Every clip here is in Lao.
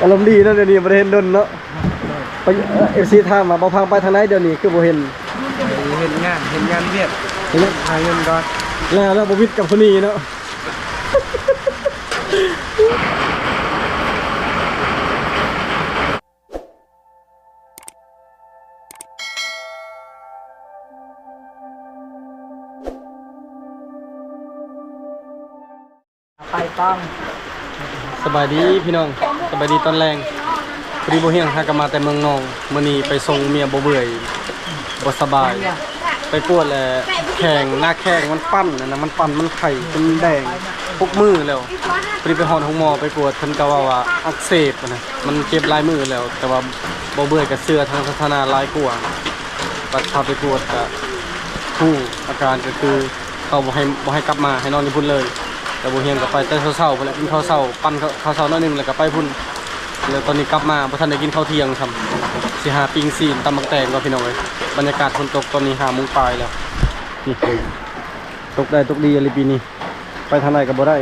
ອາລົມດີເນາະ ດຽວນີ້ບໍ່ໄດ້ເຫັນດົນເນາະ. ໄປ ເອີ ເອັຟຊີຖາມວ່າ ບໍ່ພັງໄປທາງໃດດຽວນີ້ຄືບໍ່ເຫັນ? ໄປເຮັດງານ ເຮັດງານວຽກ ເຮັດງານ ຫາເງິນກ່ອນ. ແລ້ວ ແລ້ວບໍ່ວິດກັບຜູ້ນີ້ເນາະ. ໄປຕ້ອງ ສະບາຍດີພີ່ນ້ອງ ສະບາຍດີຕອນແລງ. ພໍດີບໍ່ຮຽງຫາກະມາແຕ່ເມືອງນອງ ມື້ນີ້ໄປສົ່ງເມຍບໍ່ເບື່ອຍ ບໍ່ສະບາຍ ໄປກວດແລ້ວ ແຂ້ງ ໜ້າແຂ້ງມັນປັ່ນຫັ້ນນະ ມັນປັ່ນ ມັນໄຂ້ຈົນແດງ ຫົກມື້ແລ້ວ. ພໍດີໄປຮອດໂຮງໝໍ ໄປກວດ ເພິ່ນກະເວົ້າວ່າອັກເສບຫັ້ນນະ ມັນເຈັບຫຼາຍມື້ແລ້ວ ແຕ່ວ່າບໍ່ເບື່ອຍກະເຊື່ອທາງສາທາລະນະຫຼາຍກວ່າ ບັດພາໄປກວດກະຮູ້ອາການກະຄື ເຂົາບໍ່ໃຫ້ ບໍ່ໃຫ້ກັບມາ ໃຫ້ນອນຢູ່ພຸ້ນເລີຍ. ແຕ່ບໍ່ຮຽງກະໄປແຕ່ເຊົ້າໆ ພຸ້ນແຫຼະ ກິນເຂົ້າເຊົ້າ ປັ້ນເຂົ້າເຊົ້າໜ້ອຍໜຶ່ງ ແລ້ວກະໄປພຸ້ນ. ແລ້ວຕອນນີ້ກັບມາບໍ່ທັນໄດ້ກິນເຂົ້າທ່ຽງຊ້ຳ ຊິຫາປີ້ງຊີ້ນ ຕຳໝາກແຕງກ່ອນພີ່ນ້ອງເອີຍ. ບັນຍາກາດຝົນຕົກຕອນນີ້ຫ້າໂມງປາຍແລ້ວ. ນີ້ ຕົກໄດ້ຕົກດີອີ່ຫຼີປີນີ້ ໄປທາງໃດກະບໍ່ໄດ້.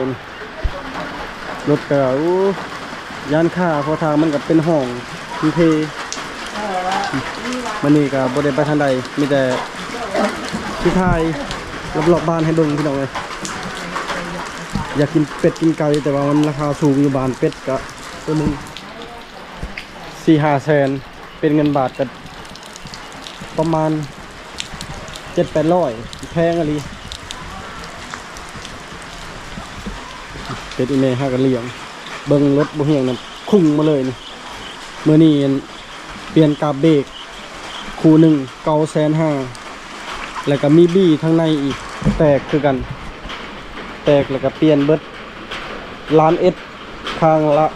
ລົດກະ ໂອ້ ຢ້ານຄາ ເພາະທາງມັນກະເປັນຮ່ອງ ມັນເພ. ມື້ນີ້ກະບໍ່ໄດ້ໄປທາງໃດ ມີແຕ່ຊິຖ່າຍລອບໆບ້ານໃຫ້ເບິ່ງພີ່ນ້ອງເອີຍ. ຢາກກິນເປັດກິນໄກ່ ແຕ່ວ່າມັນລາຄາສູງຢູ່ ບານເປັດກະໂຕໜຶ່ງສີ່ຫ້າແສນ ເປັນເງິນບາດກະປະມານເຈັດແປດຮ້ອຍ ແພງອີ່ຫຼີ. ເປັດອີ່ແມ່ຫາກະລ້ຽງ ເບິ່ງລົດບໍ່ຮຽງນະ ຄຸ່ງມາເລີຍນີ້. ມື້ນີ້ ອັນ ປ່ຽນກາບເບກຄູ່ໜຶ່ງ ເກົ້າແສນຫ້າ ແລ້ວກະມີບີທາງໃນອີກ ແຕກຄືກັນ ແຕກ ແລ້ວກະປ່ຽນເບິດ ລ້ານເອັດ ຂ້າງລະ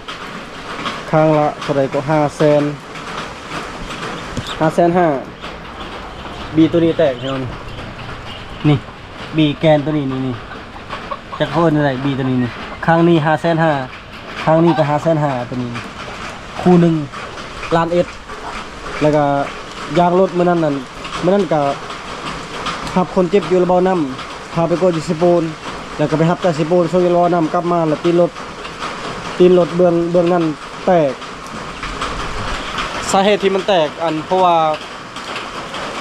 ຂ້າງລະເທົ່າໃດກະ ຫ້າແສນ ຫ້າແສນຫ້າ. ບີໂຕນີ້ແຕກພີ່ນ້ອງ ນີ້ ບີແກນໂຕນີ້ ນີ້ ນີ້ ຈັກເຂົາເອີ້ນແນວໃດ ບີໂຕນີ້ນີ້ ຂ້າງນີ້ຫ້າແສນຫ້າ ທາງນີ້ກະຫ້າແສນຫ້າ ໂຕນີ້ຄູ່ໜຶ່ງ ລ້ານເອັດ. ແລ້ວກະຢາງລົດມື້ນັ້ນນັ້ນ ມື້ນັ້ນກະຮັບຄົນເຈັບຢູ່ລະເບົານ້ຳ ພາໄປກວດຢູ່ເຊໂປນ ແລ້ວກະໄປຮັບຈາກເຊໂປນ ສົ່ງຢູ່ລະເບົານ້ຳ ກັບມາລະຕີນລົດ ຕີນລົດເບື້ອງ ເບື້ອງນັ້ນແຕກ. ສາເຫດທີ່ມັນແຕກ ອັນ ເພາະວ່າ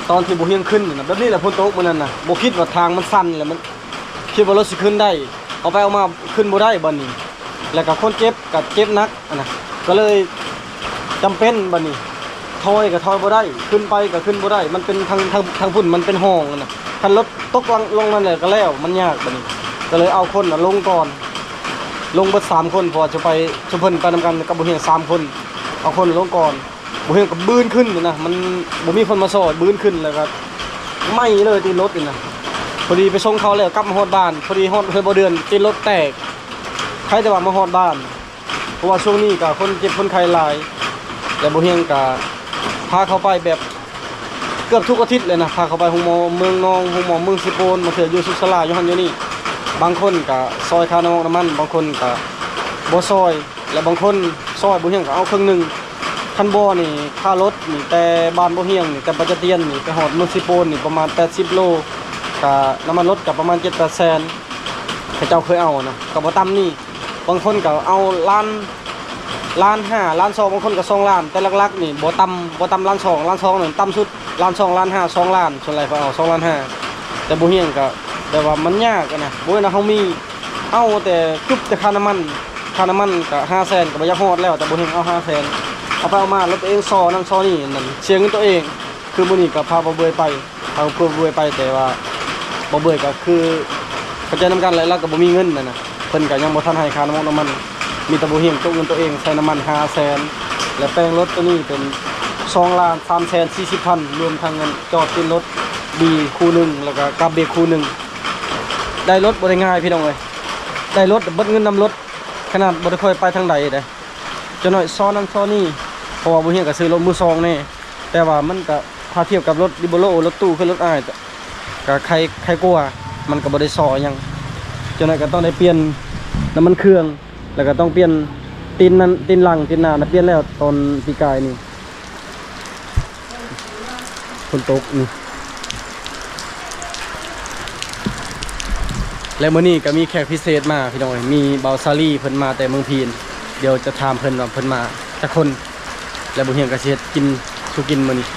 ຕອນທີ່ບໍ່ຮຽງຂຶ້ນນະ ແບບນີ້ແຫຼະ ຝົນຕົກມື້ນັ້ນນະ ບໍ່ຄິດວ່າທາງມັນຊັນ ແລ້ວມັນ ຄິດວ່າລົດຊິຂຶ້ນໄດ້ ເອົາໄປເອົາມາຂຶ້ນບໍ່ໄດ້ບາດນີ້. ແລ້ວກະຄົນເຈັບກະເຈັບໜັກຫັ້ນນະ ກະເລີຍຈຳເປັນບາດນີ້ ຖອຍກະຖອຍບໍ່ໄດ້ ຂຶ້ນໄປກະຂຶ້ນບໍ່ໄດ້ ມັນເປັນທາງ ທາງ ທາງພຸ້ນມັນເປັນຮ່ອງຫັ້ນນະ. ຄັນລົດຕົກລົງນັ້ນແຫຼະກະແລ້ວ ມັນຍາກບາດນີ້ ກະເລີຍເອົາຄົນນະລົງກ່ອນ ລົງເບິດສາມຄົນ ເພາະວ່າຈະໄປ ຊຸມເພິ່ນໄປນຳກັນກັບບໍ່ຮຽງສາມຄົນ ເອົາຄົນລົງກ່ອນ. ບໍ່ຮຽງກະບືນຂຶ້ນນະ ມັນບໍ່ມີຄົນມາຊ່ອຍ ບືນຂຶ້ນແລ້ວກະໄໝ້ເລີຍຕີນລົດນີ້ນະ. ພໍດີໄປສົ່ງເຂົາແລ້ວກັບມາຮອດບ້ານ ພໍດີຮອດເຮືອນບໍ່ເດືອນ ຕີນລົດແຕກ. ໃຜແຕ່ວ່າມາຮອດບ້ານ ເພາະວ່າຊ່ວງນີ້ກະຄົນເຈັບຄົນໄຂ້ຫຼາຍ ແລະ ບໍ່ຮຽງກະພາເຂົາໄປແບບເກືອບທຸກອາທິດເລີຍນະ ພາເຂົາໄປໂຮງໝໍເມືອງນອງ ໂຮງໝໍເມືອງເຊໂປນ ບາງເທື່ອຢູ່ສຸກສາລາ ຢູ່ຫັ້ນຢູ່ນີ້. ບາງຄົນກະຊ່ອຍຄ່ານ້ຳມັນ ບາງຄົນກະບໍ່ຊ່ອຍ ແລະ ບາງຄົນຊ່ອຍບໍ່ຮຽງກະເອົາເຄິ່ງໜຶ່ງ. ຄັນບໍ່ນີ້ ຄ່າລົດນີ້ ແຕ່ບ້ານບໍ່ຮຽງນີ້ ແຕ່ປາຈະຕຽນນີ້ ໄປຮອດເມືອງເຊໂປນນີ້ ປະມານແປດສິບໂລ ກະນ້ຳມັນລົດກະປະມານເຈັດແປດແສນ ເຂົາເຈົ້າເຄີຍເອົານະ ກະບໍ່ຕ່ຳນີ້. ບາງຄົນກະເອົາລ້ານ ລ້ານຫ້າ ລ້ານສອງ ບາງຄົນກະສອງລ້ານ ແຕ່ຫຼັກໆນີ້ບໍ່ຕ່ຳ ບໍ່ຕ່ຳລ້ານສອງ ລ້ານສອງນັ້ນຕ່ຳສຸດ ລ້ານສອງ ລ້ານຫ້າ ສອງລ້ານ ສ່ວນຫຼາຍເຂົາເອົາສອງລ້ານຫ້າ. ແຕ່ບໍ່ຮຽງກະແບບວ່າມັນຍາກຫັ້ນນະ ບໍ່ແມ່ນວ່າເຮົາມີ ເອົາແຕ່ຈຸບແຕ່ຄ່ານ້ຳມັນ ຄ່ານ້ຳມັນກະຫ້າແສນ ກະບໍ່ຢາກຮອດແລ້ວ ແຕ່ບໍ່ຮຽງເອົາຫ້າແສນ ເອົາໄປເອົາມາລົດໂຕເອງ ຊໍນັ້ນຊໍນີ້ ນັ້ນເສຍເງິນໂຕເອງ. ຄືມື້ນີ້ກະພາບ່າວເບື່ອຍໄປ ພາຄອບຄົວບ່າວເບື່ອຍໄປ ແຕ່ວ່າບ່າວເບື່ອຍກະຄືເຂົ້າໃຈນຳກັນແຫຼະ ລາວກະບໍ່ມີເງິນຫັ້ນນະ ເພິ່ນກະຍັງບໍ່ທັນໃຫ້ຄ່ານ້ຳມັນ ນ້ຳມັນ ມີແຕ່ບ່າວຮຽງຕົກເງິນໂຕເອງ ໃສ່ນ້ຳມັນຫ້າແສນ ແລະ ແປງລົດໂຕນີ້ເປັນສອງລ້ານສາມແສນສີ່ສິບພັນ ລວມທັງເງິນຈອດຕີນລົດ ບີຄູ່ໜຶ່ງ ແລ້ວກະກັບເບກຄູ່ໜຶ່ງ. ໄດ້ລົດບໍ່ໄດ້ງ່າຍພີ່ນ້ອງເອີຍ ໄດ້ລົດເບິດເງິນນຳລົດ ຂະໜາດບໍ່ໄດ້ຄ່ອຍໄປທາງໃດເດ້. ຈັກໜ້ອຍຊໍນັ້ນຊໍນີ້ ເພາະວ່າບໍ່ຮຽງກະຊື້ລົດມືສອງແດ່ ແຕ່ວ່າມັນກະ ຖ້າທຽບກັບລົດລີໂບໂລ ລົດຕູ້ ຄືລົດອ້າຍ ກະໄຄ ໄຄກວ່າ ມັນກະບໍ່ໄດ້ຊໍຫຍັງ. ຈັກໜ້ອຍກະຕ້ອງໄດ້ປ່ຽນນ້ຳມັນເຄື່ອງ ແລ້ວກະຕ້ອງປ່ຽນຕີນນັ້ນ ຕີນຫຼັງ ຕີນໜ້ານະ ປ່ຽນແລ້ວຕອນປີກາຍນີ້. ຝົນຕົກນີ້ ແລະ ມື້ນີ້ກະມີແຂກພິເສດມາພີ່ນ້ອງເອີຍ ມີບ່າວສາລີ ເພິ່ນມາແຕ່ເມືອງພີນ. ດຽວຈະຖາມເພິ່ນວ່າເພິ່ນມາຈ ຄົນ ແລ້ວບໍ່ຮຽງກໍຊິເຮັດກິນສູ່ກິນມື້ນີ້.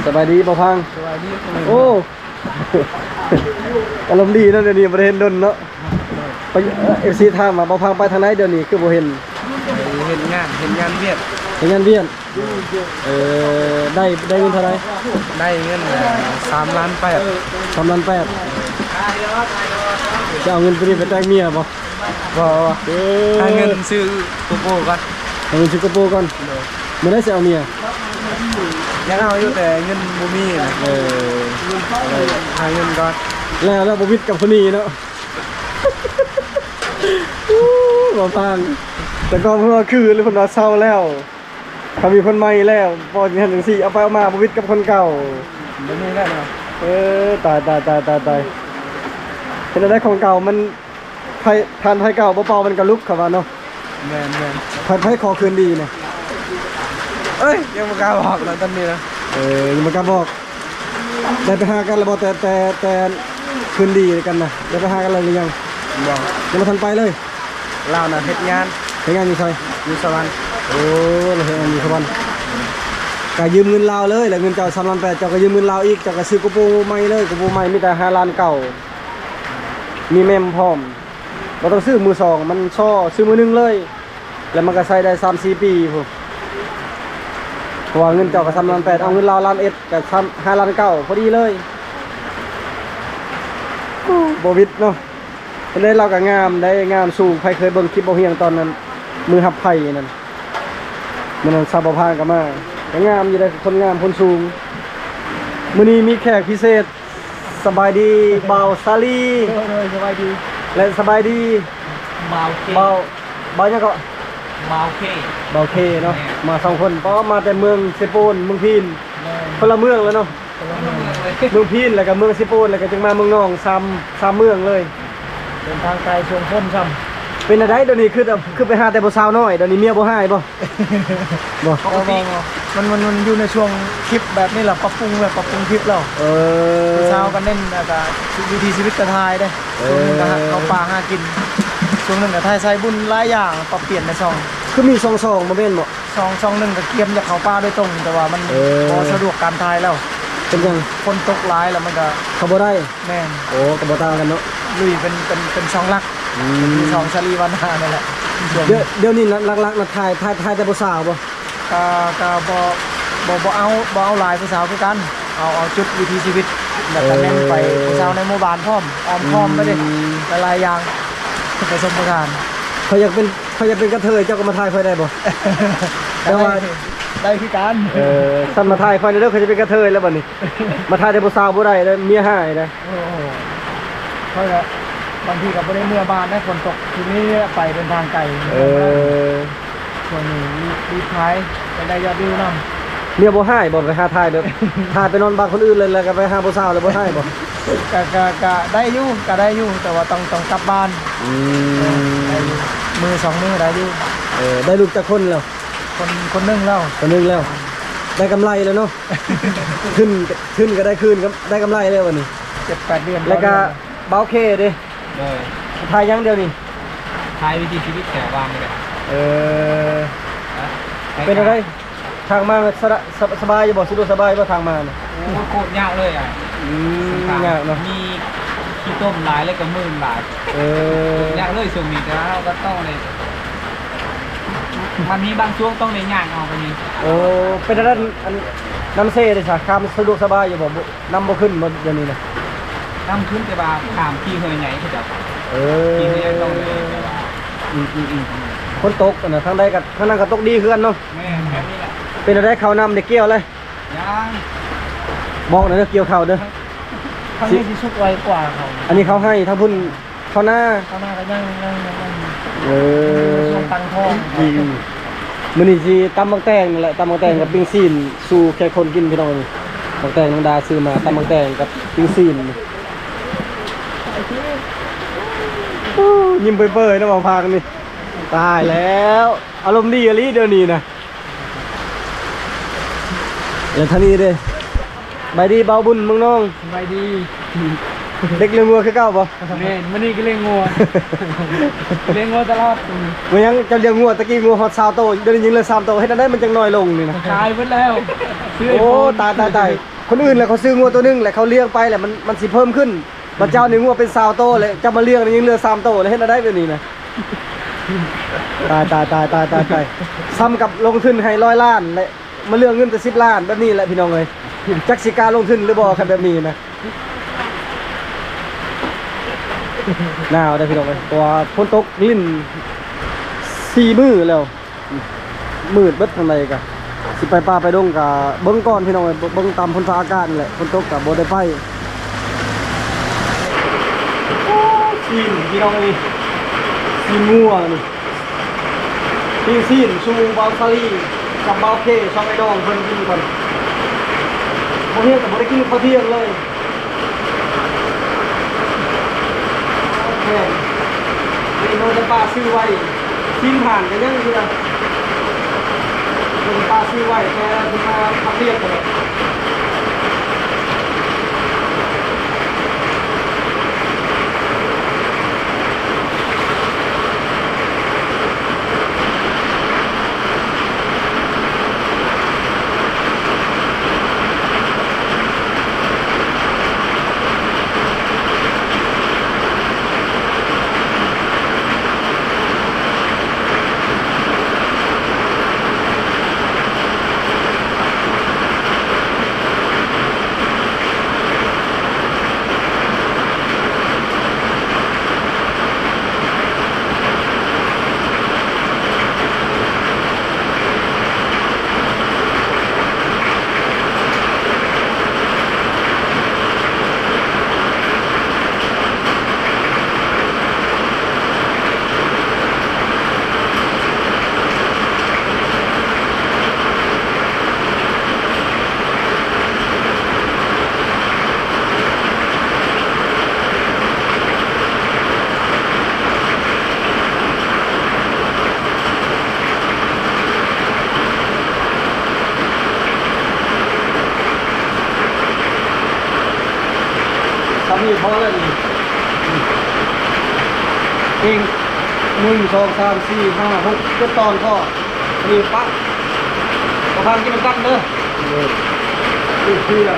ສະບາຍດີບ່າວພັງ. ສະບາຍດີ. ໂອ້ ອາລົມດີເນາະ ດຽວນີ້ບໍ່ໄດ້ເຫັນດົນເນາະ. ໄປ ເອີ ເອັຟຊີຖາມວ່າ ບ່າວພັງໄປທາງໃດດຽວນີ້ຄືບໍ່ເຫັນ? ໄປເຮັດງານ ເຮັດງານວຽກ. ເຮັດງານວຽກ. ເອີ ໄດ້ ໄດ້ເງິນເທົ່າໃດ? ໄດ້ເງິນສາມລ້ານແປດ. ສາມລ້ານແປດ. ຈະເອົາເງິນໂຕນີ້ໄປແຕ່ງເມຍບໍ່? ບໍ່ ບໍ່ ເອີ ຫາເງິນຊື້ໂກໂກ້ກ່ອນ. ຫາເງິນຊື້ໂກໂກ້ກ່ອນ. ໂດຍ. ມື້ໃດຊິເອົາເມຍ? ຢາກເອົາຢູ່ ແຕ່ເງິນບໍ່ມີນະ. ເອີ ຫາເງິນກ່ອນ. ແລ້ວ ແລ້ວບໍ່ວິດກັບຄົນນີ້ເນາະ. ໂອ້ ບ່າວພັງ ແຕ່ກ່ອນເພິ່ນວ່າຄື ຫຼືເພິ່ນວ່າເຊົາແລ້ວ ເຂົາມີຄົນໃໝ່ແລ້ວ. ບໍ່ຈັ່ງຊັ້ນຈັ່ງຊີ້ ເອົາໄປເອົາມາບໍ່ວິດກັບຄົນເກົ່າ. ບໍ່ມີແລ້ວເນາະ. ເອີ ຕາຍ ຕາຍ ຕາຍ ຕາຍ ຕາຍ. ເຮັດແນວໃດ ຂອງເກົ່າມັນ ໄຟ ຖ່ານໄຟເກົ່າບໍ່ເປົ່າມັນກໍລຸກ ເຂົາວ່າເນາະ. ແມ່ນໆ. ໃຜ ໃຜຂໍຄືນດີນະ? ເອີຍ ຍັງບໍ່ກ້າບອກນະຕອນນີ້ນະ. ເອີ ຍັງບໍ່ກ້າບອກ. ໄດ້ໄປຫາກັນແລ້ວບໍ່? ແຕ່ ແຕ່ ແຕ່ຄືນດີກັນນະ ໄດ້ໄປຫາກັນແລ້ວຫຼືຍັງ? ບໍ່ ຍັງບໍ່ທັນໄປເລີຍ. ລາວນະເຮັດງານ. ເຮັດງານຢູ່ໃສ? ຢູ່ສະຫວັນ. ໂອ້ ລາວເຮັດງານຢູ່ສະຫວັນ. ກະຢືມເງິນລາວເລີຍ ແລ້ວເງິນເຈົ້າສາມລ້ານແປດ ເຈົ້າກໍຢືມເງິນລາວອີກ ເຈົ້າກໍຊື້ໂກໂປໃໝ່ເລີຍ. ໂກໂປໃໝ່ມີແຕ່ຫ້າລ້ານເກົ້າ ມີແມັມພ້ອມ. ບໍ່ຕ້ອງຊື້ມືສອງ ມັນຊໍຊື້ມືໜຶ່ງເລີຍ ແລ້ວມັນກໍໃຊ້ໄດ້ສາມສີ່ປີພຸ້ນ. ເພາະວ່າເງິນເຈົ້າກໍສາມລ້ານແປດ ເອົາເງິນລາວລ້ານເອັດ ກໍສາມ ຫ້າລ້ານເກົ້າ ພໍດີເລີຍ. ໂອ້ ບໍ່ວິດເນາະ. ເຫັນໄດ ລາວກໍງາມໄດ໋ ງາມສູງ. ໃຜເຄີຍເບິ່ງຄລິບບ່າວຮຽງຕອນນັ້ນ ມື້ຮັບໄພ້ນັ້ນ ມື້ນັ້ນສາວບໍ່ພານກໍມາ ກໍງາມຢູ່ໄດ໋ ຄົນງາມຄົນສູງ. ມື້ນີ້ມີແຂກພິເສດ. ສະບາຍດີບ່າວສາລີ. ໂດຍ ໂດຍ ສະບາຍດີ ແລະ ສະບາຍດີບ່າວເຄ. ບ່າວ ບ່າວຫຍັງເກາະ? ບ່າວເຄ. ບ່າວເຄເນາະ. ແມ່ນ. ມາສອງຄົນ. ເພາະວ່າມາແຕ່ເມືອງເຊໂປນ ເມືອງພີນ. ແມ່ນ. ຄົນລະເມືອງແລ້ວເນາະ. ຄົນລະເມືອງເລີຍ. ເມືອງພີນ ແລ້ວກໍເມືອງເຊໂປນ ແລ້ວກໍຈຶ່ງມາເມືອງນອງ ສາມ ສາມເມືອງເລີຍ. ເດີນທາງໄກ ຊ່ວງຝົນຊ້ຳ. ເປັນແນວໃດດຽວນີ້? ຄື ຄືໄປຫາແຕ່ຜູ້ສາວນ້ອຍ ດຽວນີ້ເມຍບໍ່ຮ້າຍບໍ່? ບໍ່ ບໍ່ ບໍ່ ບໍ່ ມັນ ມັນ ມັນຢູ່ໃນຊ່ວງຄລິບແບບນີ້ແຫຼະ ປັບປຸງແຫຼະ ປັບປຸງຄລິບແລ້ວ. ເອີ ຜູ້ສາວກໍເນັ້ນ ແລ້ວກໍວິຖີຊີວິດກໍຖ່າຍເດ້. ເອີ ຊ່ວງໜຶ່ງກໍຫາເຂົ້າປ່າຫາກິນ ຊ່ວງໜຶ່ງກໍຖ່າຍສາຍບຸນ ຫຼາຍຢ່າງ ປັບປ່ຽນໃນຊ່ອງ. ຄືມີຊ່ອງສອງບໍ່ແມ່ນບໍ່? ຊ່ອງ ຊ່ອງໜຶ່ງກໍກຽມຢາກເຂົ້າປ່າໂດຍຕົງ ແຕ່ວ່າມັນ ເອີ ບໍ່ສະດວກການຖ່າຍແລ້ວ. ເປັນຫຍັງ? ຝົນຕົກຫຼາຍແລ້ວມັນກໍ ເຂົ້າບໍ່ໄດ້. ແມ່ນ. ໂອ້ ກໍບໍ່ຕ່າງກັນເນາະ. ລຸຍເປັນ ເປັນ ເປັນຊ່ອງຫຼັກ. ອືມ ເປັນຊ່ອງສາລີວັນນານັ້ນແຫຼະ. ດຽວ ດຽວນີ້ນະ ຫຼັກໆນະ ຖ່າຍ ຖ່າຍ ຖ່າຍແຕ່ຜູ້ສາວບໍ່? ກໍ ກໍບໍ່ ບໍ່ ບໍ່ເອົາ ບໍ່ເອົາຫຼາຍຜູ້ສາວຄືກັນ. ເອົາ ເອົາຈຸດວິຖີຊີວິດ ແລ້ວກໍເນັ້ນໄປ ເອີ ຜູ້ສາວໃນໝູ່ບ້ານພ້ອມ ອ້ອມ ອືມ ພ້ອມໄປເດ້ ຫຼາຍໆຢ່າງ ປະສົມປະສານ. ຂ້ອຍຢາກເປັນ ຂ້ອຍຢາກເປັນກະເທີຍ ເຈົ້າກໍມາຖ່າຍຂ້ອຍໄດ້ບໍ່? ແຕ່ວ່າ ໄດ້ ໄດ້ຄືກັນ. ເອີ ຊັ້ນມາຖ່າຍຂ້ອຍເດີ ຂ້ອຍຈະເປັນກະເທີຍແລ້ວບັດນີ້. ມາຖ່າຍແຕ່ຜູ້ສາວບໍ່ໄດ້ເດີ ເມຍຮ້າຍເດີ. ໂອ້ໂຫ ຂ້ອຍກໍບາງທີກໍບໍ່ໄດ້ເມືອບ້ານນະ ຝົນຕົກ. ທີນີ້ໄປເດີນທາງໄກ. ເອີ ຊ່ວງນີ້ລີບ ລີບຖ່າຍ ຢາກໄດ້ຍອດວິວນຳ. ເມຍບໍ່ຮ້າຍບໍ່? ໄປຫາຖ່າຍແບບ ຖ່າຍໄປນອນບ້ານຄົນອື່ນເລີຍ ແລ້ວກໍໄປຫາຜູ້ສາວແລ້ວບໍ່ຮ້າຍບໍ່? ກໍ ກໍ ກໍໄດ້ຢູ່ ກໍໄດ້ຢູ່ ແຕ່ວ່າຕ້ອງ ຕ້ອງກັບບ້ານ. ອືມ ເອີ ໄດ້ຢູ່ ມື້ສອງມື້ໄດ້ຢູ່. ເອີ ໄດ້ລູກຈັກຄົນແລ້ວ? ຄົນ ຄົນໜຶ່ງແລ້ວ. ຄົນໜຶ່ງແລ້ວ. ໄດ້ກຳໄລແລ້ວເນາະ. ທຶນ ທຶນກໍໄດ້ຄືນ ກໍໄດ້ກຳໄລແລ້ວບັດນີ້. ເຈັດແປດເດືອນ ແລ້ວກໍ ຕໍ່ເດືອນ ບ່າວເຄເດ້. ໂດຍ. ຖ່າຍຫຍັງດຽວນີ້? ຖ່າຍວິຖີຊີວິດແຖວບ້ານນີ້ແຫຼະ. ເອີ ເປັນຈັ່ງໃດ ທາງມາສະ ສະ ສະບາຍຢູ່ບໍ່? ສະດວກສະບາຍຢູ່ບໍ່ທາງມານະ? ໂອ້ ໂຄດຍາກເລີຍອ່ະ. ອືມ ຍາກເນາະ. ມີຂີ້ຕົມຫຼາຍ ແລ້ວກໍມື່ນຫຼາຍ. ເອີ ຍາກເລີຍຊ່ວງນີ້ ແຕ່ວ່າເຮົາກໍຕ້ອງໄດ້ ມັນມີບາງຊ່ວງຕ້ອງໄດ້ຍ່າງເອົາກໍມີ. ໂອ້ ເປັນອັນນັ້ນ ອັນ ນ້ຳເຊເດ້ຊະ ຂ້າມສະດວກສະບາຍຢູ່ບໍ່? ນ້ຳບໍ່ຂຶ້ນບໍ່ດຽວນີ້ນະ? ນ້ຳຂຶ້ນ ແຕ່ວ່າຂ້າມທີ່ຫ້ວຍໃຫຍ່ເຂົາເຈົ້າ. ເອີ ທີ່ຫ້ວຍໃຫຍ່ຕ້ອງໄດ້ ອືມໆໆ ຝົນຕົກນະ ທາງໃດກໍ ທາງນັ້ນກໍຕົກດີຄືກັນເນາະ. ແມ່ນ ແບບນີ້ແຫຼະ. ເປັນຈັ່ງໃດ ເຂົ້ານ້ຳໄດ້ກ່ຽວແລ້ວ? ຍັງ. ບອກແດ່ເດີ ກ່ຽວເຂົ້າເດີ. ທາງນີ້ຊິສຸກໄວກວ່າເຂົາ. ອັນນີ້ເຂົາໃຫ້ ທາງພຸ້ນ ເຂົ້ານາ ເຂົ້ານາກໍຍັງ ຍັງ ຍັງ ຍັງ. ເອີ ຊ່ວງຕັ້ງທ້ອງ. ອືມ ມື້ນີ້ຊິຕຳໝາກແຕງນັ້ນແຫຼະ ຕຳໝາກແຕງກັບປີ້ງຊີ້ນສູ່ແຂກຄົນກິນ ພີ່ນ້ອງ. ໝາກແຕງນ້ອງດາຊື້ມາ ຕຳໝາກແຕງກັບປີ້ງຊີ້ນ. ໂອ້ ຍິ້ມເປີຍໆເນາະ ບ່າວພັງນີ້. ຕາຍແລ້ວ ອາລົມດີອີ່ຫຼີດຽວນີ້ນະ. ແລ້ວທາງນີ້ເດ້ ສະບາຍດີບ່າວບຸນເມືອງນອງ. ສະບາຍດີ. ເດັກລ້ຽງງົວຄືເກົ່າບໍ່? ແມ່ນ ມື້ນີ້ກໍລ້ຽງງົວ ລ້ຽງງົວຕະຫຼອດ. ແມ່ນຫຍັງ ເຈົ້າລ້ຽງງົວ ຕະກີ້ງົວຮອດຊາວໂຕ ດຽວນີ້ຍັງເຫຼືອສາມໂຕ ເຮັດແນວໃດມັນຈັ່ງນ້ອຍລົງນີ້ນະ? ຂາຍເບິດແລ້ວ ຊື້ ໂອ້ ໄອໂຟນ ຕາຍ ຕາຍ ຕາຍ. ຄົນອື່ນແຫຼະ ເຂົາຊື້ງົວໂຕໜຶ່ງ ແລ້ວເຂົາລ້ຽງໄປ ແລ້ວມັນ ມັນຊິເພີ່ມຂຶ້ນ. ບັດເຈົ້ານີ້ງົວເປັນຊາວໂຕ ແລ້ວເຈົ້າມາລ້ຽງນີ້ຍັງເຫຼືອສາມໂຕ ແລ້ວເຮັດແນວໃດແບບນີ້ນະ? ຕາຍ ຕາຍ ຕາຍ. ສ່ຳກັບລົງທຶນໃຫ້ຮ້ອຍລ້ານ ແລະ ມາເຫຼືອເງິນແຕ່ສິບລ້ານ ແບບນີ້ແຫຼະພີ່ນ້ອງເອີຍ. ຈັກຊິກ້າລົງທຶນຫຼືບໍ່ ຄັນແບບນີ້ນະ. ໜາວເດ້ພີ່ນ້ອງເອີຍ ເພາະວ່າຝົນຕົກລິນສີ່ມື້ແລ້ວ ມືດເບິດທາງໃດກະ ຊິໄປປ່າໄປດົງກະເບິ່ງກ່ອນພີ່ນ້ອງເອີຍ ເບິ່ງຕາມຝົນຟ້າອາກາດນີ້ແຫຼະ ຝົນຕົກກະບໍ່ໄດ້ໄປ. ໂອ້ ຊີ້ນພີ່ນ້ອງເອີຍ ຊີ້ນງົວນີ້ ປີ້ງຊີ້ນສູ່ບ່າວສາລີກັບບ່າວເຄ ສອງໄອ້ນ້ອງເພິ່ນກິນກ່ອນ. ບໍ່ຮຽນກະບໍ່ໄດ້ກິນເຂົ້າທ່ຽງເລີຍ. ແມ່ນ ໄອ້ນ້ອງຈຳປາຊື້ໄວ້ ຊີ້ນຫ່ານກະຍັງຢູ່ນະ ນ້ອງຈຳປາຊື້ໄວ້ ແຕ່ເພິ່ນມາພັກຮຽນກະແບບ ສ່ຳນີ້ພໍແລ້ວນີ້ ເອງ ໜຶ່ງ ສອງ ສາມ ສີ່ ຫ້າ ຫົກ ເຈັດຕອນພໍ. ນີ້ປະ ບໍ່ພາກິນນຳກັນເດີ. ເອີ ເພື່ອ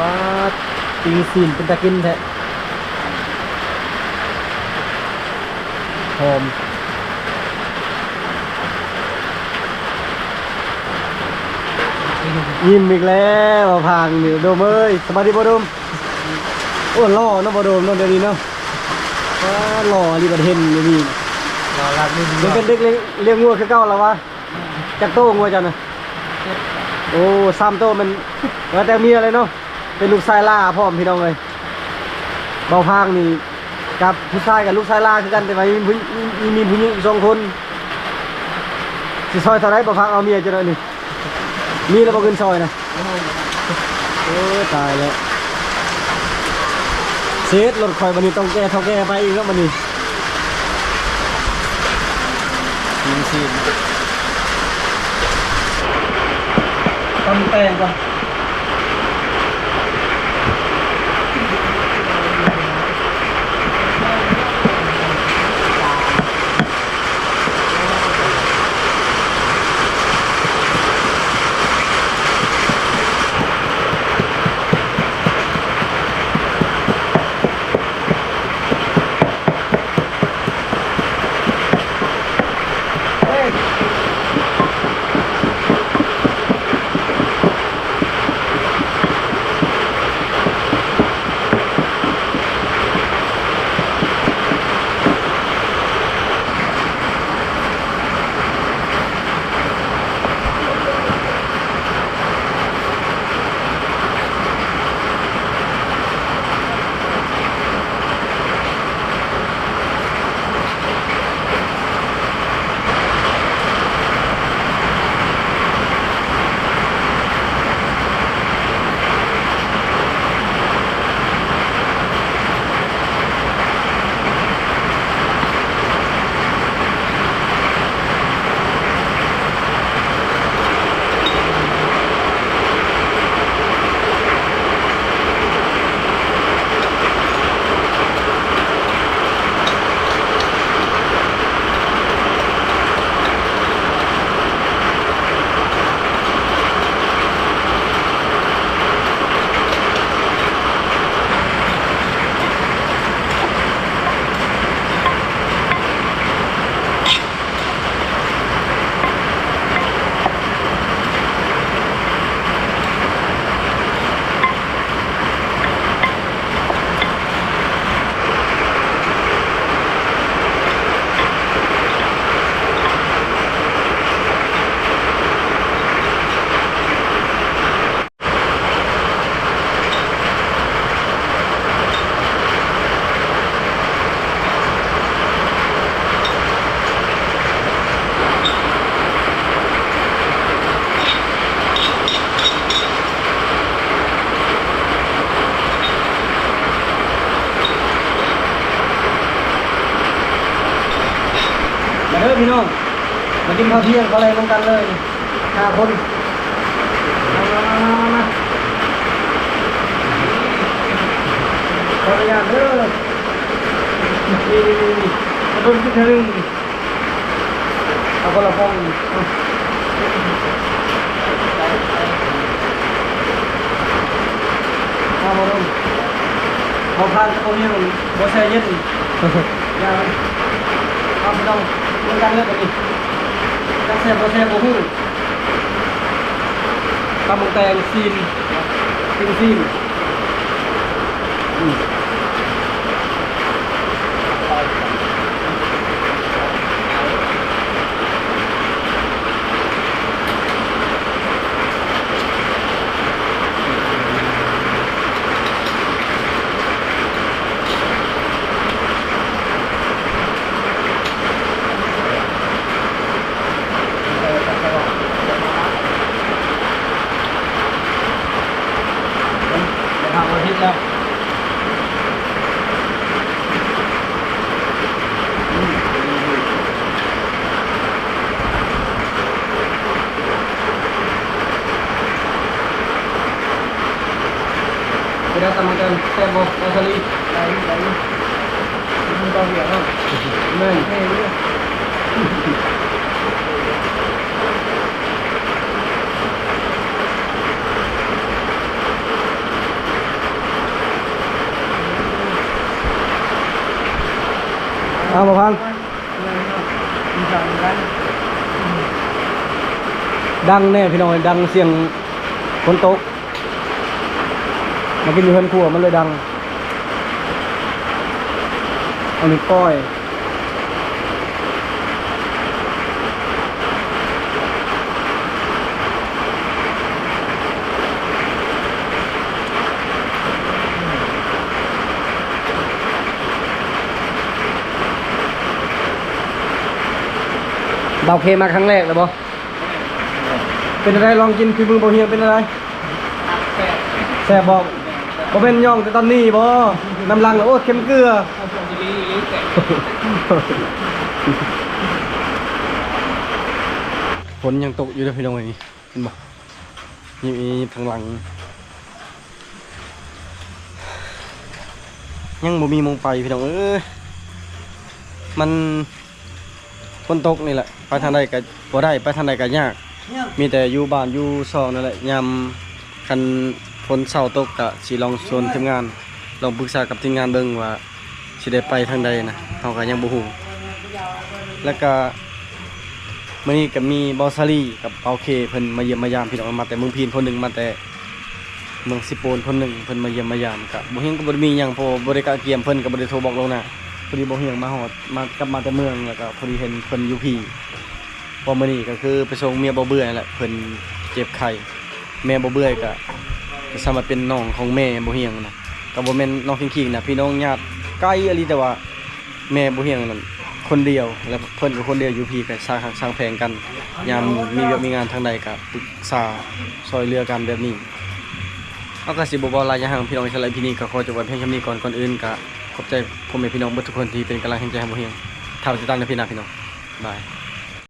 ປາດ ປີ້ງຊີ້ນເປັນຕາກິນແທ້ ຫອມ. ຍິ້ມອີກແລ້ວ ບ່າວພາງນີ້ ໂດມເອີຍ ສະບາຍດີບໍ່ໂດມ? ໂອ້ ຫຼໍ່ເນາະ ບໍ່ໂດມເນາະ ດຽວນີ້ເນາະ ວ້າ ຫຼໍ່ອີ່ຫຼີ ບັດເຫັນດຽວນີ້ ຫຼໍ່ລາກນີ້ ມັນເປັນເດັກລ້ຽງ ລ້ຽງງົວຄືເກົ່າລະວະ? ຈັກໂຕງົວເຈົ້ານະ? ເຈັດ. ໂອ້ ສາມໂຕ ແມ່ນວ່າແຕ່ເມຍເລີຍເນາະ ເປັນລູກຊາຍຫຼ້າພ້ອມ ພີ່ນ້ອງເອີຍ. ເບົາພາງນີ້ກັບຜູ້ຊາຍກັບລູກຊາຍລາຄືກັນ ແຕ່ວ່າມີຜູ້ ມີ ມີຜູ້ຍິງອີກສອງຄົນ. ຊິຊ່ອຍເທົ່າໃດເບົາພາງເອົາເມຍເຈົ້າໜ້ອຍນີ້? ມີແລ້ວບໍ່ເງິນຊ່ອຍນະ? ໂອ້ຍ ຕາຍແລ້ວ ເສດລົດຂ້ອຍບັດນີ້ ຕ້ອງແກ່ເຖົ້າແກ່ໄປອີກແລ້ວບັດນີ້. ຊີນ ຊີນ ຕຳແຕງກ່ອນ. ມາເດີພີ່ນ້ອງ ມາກິນເຂົ້າທ່ຽງເຂົ້າແລງນຳກັນເລີຍ ຫ້າຄົນ ມາ ມາ ມາ ມາ ຂໍອະນຸຍາດເດີ ນີ້ ນີ້ ນີ້ ມາດົນກິນເທື່ອໜຶ່ງ ເອົາຄົນລະຟອງ ເອົາ ເອົາບໍ່ລົງ ບໍ່ຜ່ານກໍບໍ່ມີ ບໍ່ແຊ່ເຢັນ ຢ່າ ເອົາ ພີ່ນ້ອງ ນຳກັນເລີຍບັດນີ້ ຈັກແຊບບໍ່ແຊບບໍ່ຮູ້ ຕຳບັກແຕງ ຊີ້ນ ກິນຊີ້ນ ອືມ. ເວລາຕຳບັກແຕງແຊບບໍ່ ເບົາສາລີ? ໄດ້ ໄດ້ຢູ່ ມັນເບົາວຽກເນາະ ແມ່ນ ເອົາ ບໍ່ພັງ ດັງແນ່ພີ່ນ້ອງ ດັງສຽງຝົນຕົກ ມາກິນຢູ່ເຮືອນຄົວມັນເລີຍດັງ ເອົານີ້ກ້ອຍ. ບ່າວເຄມາຄັ້ງແລກແລ້ວບໍ່? ເປັນຈັ່ງໃດ? ລອງກິນຝີມືບ່າວຮຽງເປັນຈັ່ງໃດ? ແຊບບໍ່? ບໍ່ແມ່ນຍ່ອງແຕ່ຕອນນີ້ບໍ່? ນຳຫຼັງລະໂອດເຄັມເກືອ. ຝົນຍັງຕົກຢູ່ເດີພີ່ນ້ອງເອີຍ ນີ້ເຫັນບໍ່? ນີ້ທາງຫຼັງ ຍັງບໍ່ມີໝ່ອງໄປພີ່ນ້ອງເອີຍ ມັນ ຝົນຕົກນີ້ແຫຼະ ໄປທາງໃດກະບໍ່ໄດ້ ໄປທາງໃດກະຍາກ ຍາກ ມີແຕ່ຢູ່ບ້ານຢູ່ຊ່ອງນັ້ນແຫຼະ ຍາມຄັນຝົນເຊົາຕົກກະຊິລອງຊວນທີມງານ ລອງປຶກສາກັບທີມງານເບິ່ງວ່າຊິໄດ້ໄປທາງໃດນະ ເຮົາກະຍັງບໍ່ຮູ້ ແລ້ວກະມື້ນີ້ກະມີບ່າວສາລີກັບບ່າວເຄ ເພິ່ນມາຢ້ຽມມາຢາມພີ່ນ້ອງ ມາແຕ່ເມືອງພີນຄົນໜຶ່ງ ມາແຕ່ ເມືອງເຊໂປນຄົນໜຶ່ງ ເພິ່ນມາຢ້ຽມມາຢາມ ກະບໍ່ເຫັນ ກະບໍ່ໄດ້ມີຫຍັງ ເພາະວ່າບໍ່ໄດ້ກະກຽມ ເພິ່ນກະບໍ່ໄດ້ໂທບອກລ່ວງໜ້າ ພໍດີບ່າວຮຽງມາຮອດ ມາ ກັບມາແຕ່ເມືອງ ແລ້ວກະພໍດີເຫັນເພິ່ນຢູ່ພີ້ ເພາະມື້ນີ້ກະຄືໄປສົ່ງເມຍບ່າວເບື່ອຍຫັ້ນແຫຼະ ເພິ່ນເຈັບໄຂ້ ແມ່ບ່າວເບື່ອຍກະ ກະສາມາດເປັນນ້ອງຂອງແມ່ບ່າວຮຽງນະ ກະບໍ່ແມ່ນນ້ອງຄີງໆນະ ພີ່ນ້ອງຍາດໃກ້ອີ່ຫຼີ ແຕ່ວ່າ ແມ່ບໍ່ຮຽງນັ້ນຄົນດຽວ ແລະເພິ່ນກໍຄົນດຽວຢູ່ພີ້ ກໍສ້າງຮັກສ້າງແພງກັນ ຍາມມີວຽກມີງານທາງໃດກໍປຶກສາຊ່ອຍເຫຼືອກັນແບບນີ້. ເຮົາກໍຊິບໍ່ເວົ້າຫຼາຍຍາວຫຍັງພີ່ນ້ອງ ສຳລັບອີພີນີ້ກໍຂໍຈົບໄວ້ພຽງສ່ຳນີ້ກ່ອນ. ກ່ອນອື່ນກໍຂອບໃຈພໍ່ແມ່ພີ່ນ້ອງເບິດທຸກຄົນທີ່ເປັນກຳລັງແຮງໃຈໃຫ້ບໍ່ຮຽງ. ຖ້າໄປຕິດຕາມໃນພີໜ້າພີ່ນ້ອງ. ບາຍ.